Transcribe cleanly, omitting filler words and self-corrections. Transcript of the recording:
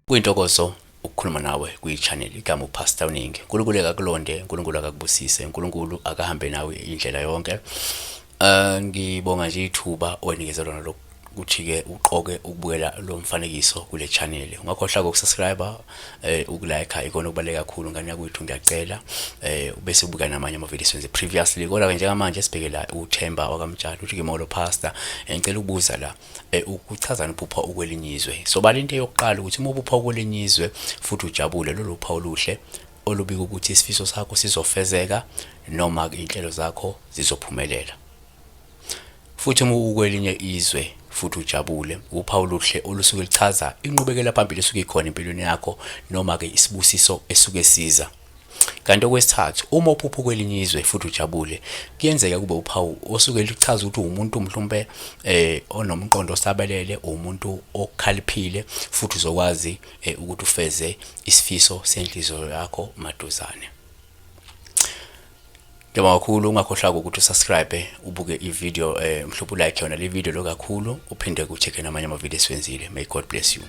Kuyintokozo ukukhuluma nawe kwi-channel igama uPastor Uningi. uNkulunkulu akakulonde, uNkulunkulu akakubusise, uNkulunkulu akahambe nawe indlela yonke. Ngibonga nje ithuba onikeze lona lokuthi-ke uqoke ukubukela lo mfanekiso kule channel. Ungakhohlwa ukusubscribe, ukulike ikona okubaluleke kakhulu ngane yakwethu, ngiyacela bese ubuka namanye ama-video esiwenze previously. Kodwa-ke njengamanje sibheke la uThemba wakaMtshali uthi-ke molo pastor, ngicela ukubuza la ukuchazani uphupha ukwelinye izwe. So bala into eyokuqala ukuthi uma uphupha ukwelinye izwe futhi ujabule, lolu phawu oluhle olubika ukuthi isifiso sakho sizofezeka noma iy'nhlelo zakho zizophumelela. Futhi uma ukwelinye izwe futhi ujabule, uphawu oluhle olusuke luchaza inqubekela phambili esuke ikhona empilweni yakho noma-ke isibusiso esuke siza. Kanti okwesithathu, uma uphupha ukwelinye izwe futhi ujabule, kuyenzeka kube uphawu osuke luchaza ukuthi uwumuntu mhlawumbe onomqondo osabelele, uwumuntu okhaliphile futhi uzokwazi ukuthi ufeze isifiso senhliziyo yakho maduzane. Ngiyabonga kakhulu, ungakhohlwa ukuthi usubscribe, ubuke i-video, mhlawumbe ulike yona le video lo kakhulu, uphinde ucheck namanye ama-video esiwenzile. May God bless you.